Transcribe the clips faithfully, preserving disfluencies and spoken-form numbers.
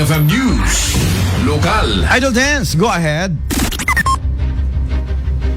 The news. Lokal. Idol Dance, go ahead.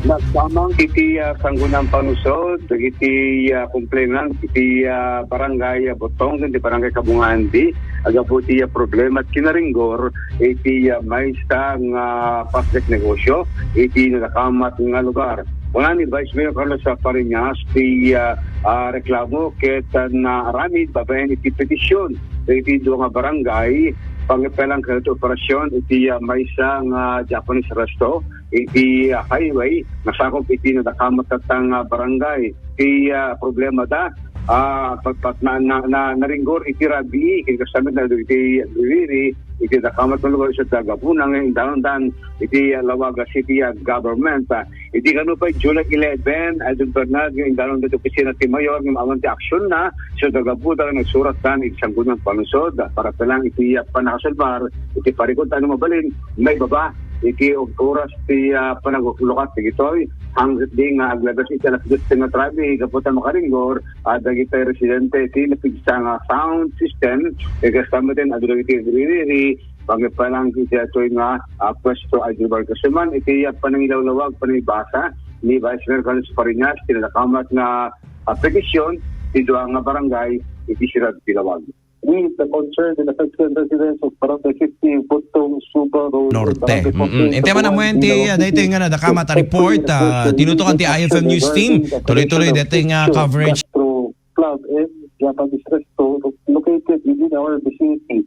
Nagpamang iti, ah, Sangguniang Panungsod, dagiti, ah, complainant iti, ah, barangay, ah, Butong, iti barangay Kabungan-di, aggapu iti, ah, problema at kinaringgor iti, ah, maysa nga pasdek negosyo iti nadakamat nga lugar. Kuna ni Vice Mayor Carlos Fariñas ti, ah, ah, reklamo ket, ah, naaramid babaen iti petisyon iti dua nga barangay, pangipelang ket operasyon iti, ah, maysa nga Japanese resto iti, ah, highway nga sakop iti nadakamat nga barangay. Ti, ah, problema da, ah, pat, pat na, na, na, naringgor iti rabii, ken kasta met na iti riri, iti nadakamat nga lugar sa gapuna nga indanon dan iti, ah, Laoag City, ah, government. Ah, iti kano pay July eleven, Idol Bernard, nga indanon dati opisina ti mayor, nga awan ti aksyon na, so gagapu da nagsurat dan iti Sangguniang Panungsod, ah, para lang iti, ah, panakasalbar, iti parikot ano mabalin, maibaba, iti oras ti, ah, panaglukat, iti toy, hanggat di nga aglagas iti alas dos nga trabi, gapu ta makaringgor, ah, dagiti residente ti napigsa nga sound system, ket kasta met adu dagiti riri, pangipalang iti atoy nga, ah, pwesto a debarkasyon man iti, ah, panangilawlawag, panangibasa ni Vice Mayor Carlos Fariñas, ti nadakamat nga, ah, petisyon ti dua nga barangay iti siyudad ti Laoag. We, the concerned and affected residents of Barangay fifty, Butong, Suba Road, Norte. Barangay Mm-mm. fourteen, Iti man Kabuuan, amuen ti, Dinawan ah, daytoy City, nga nadakamat a report, ah, tinutokan ti I F M News Team. Tuloy-tuloy daytoy nga coverage. Gastro Club and Japanese Resto located within our vicinity.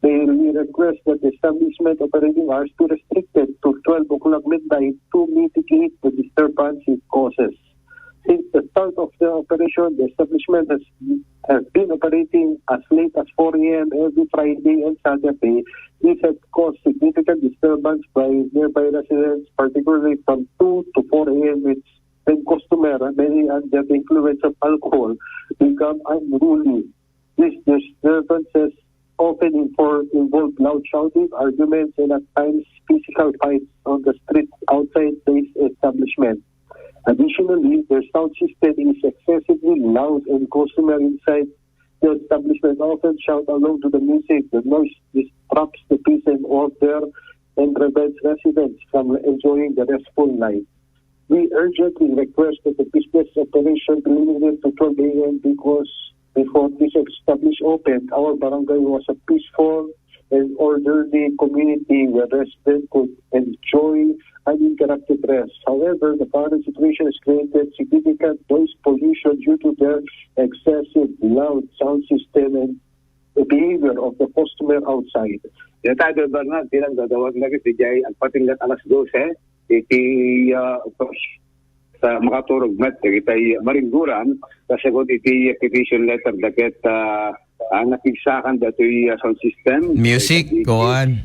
They, we request that the establishment operating hours be restricted to twelve o'clock midnight to mitigate the disturbance it causes. Since the start of the operation, the establishment has, has been operating as late as four a m every Friday and Saturday. This has caused significant disturbance by nearby residents, particularly from two to four a m, which when customer, many under the influence of alcohol, become unruly. These disturbances often infor-, involve loud shouting, arguments, and at times physical fights on the streets outside the establishment. Additionally, their sound system is excessively loud, and customer inside the establishment often shout along to the music. The noise disrupts the peace and order and prevents residents from enjoying the restful night. We urgently request that the business operation be limited to twelve a m because before this established opened, our barangay was a peaceful and orderly community where residents could enjoy uninterrupted rest. However, the current situation has created significant noise pollution due to their excessive loud sound system and the behavior of the customer outside. Dayta, Idol Bernard, ti nagdadawat na ket idiay agpatinggat alas dose, iti, ah, sa makaturog met, dagiti maringguran, ta segun iti petition letter da ket, ah, ah, napigsakan datoy, ah, sound system. Music, kuan.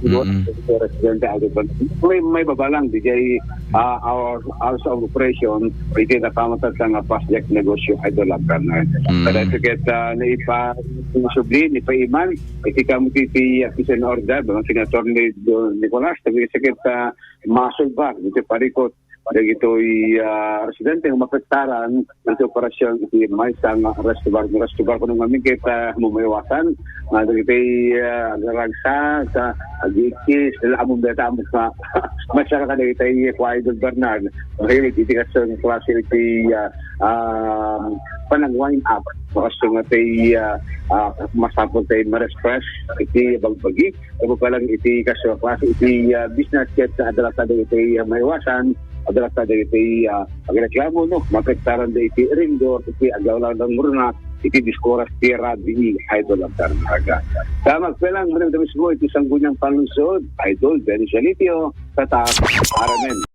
Siguro, Mm-mm. Residente, Idol Bernard. May, maibaba lang, diay ah, our hours of operation, iti nakamatag nga pasdek negosyo, Idol Bernard. Mm. Kada ket, ah, naipa-, subli, naipaiman, iti kamo ti, ti, ah, peace and order, bang Senator ni Don Nicolas, tabi ket, ah, masulbad, iti parikot, dagitoy, ah, residente nga mapektaran, iti operasyon, iti maysa nga resto bar, resto bar, kuno ngamin ket, ah, maiwasan, nga dagiti, ah, agaragsak, ah, agikis, ammom dayta, ammok nga, masaka kadagiti kuan Idol Bernard. Mahilig iti kasto nga klase iti, ah, ah, panag-wine up. Kasto nga ti, ah, ah, masapul ti ma-refresh iti bagbagi. Amo pa lang iti kasto nga klase iti, ah, business ket adda latta dagiti, ah, maiwasan, adda latta dagiti, ah, agreklamo, no? Mapektaran da iti ringgor, iti agawlan ng murna, iti diskoras ti rabii, Idol Bernard. Sa magpelang, manem da mismo iti Sangguniang Panungsod, Idol Benny Sialitio, sa taas, Aramen.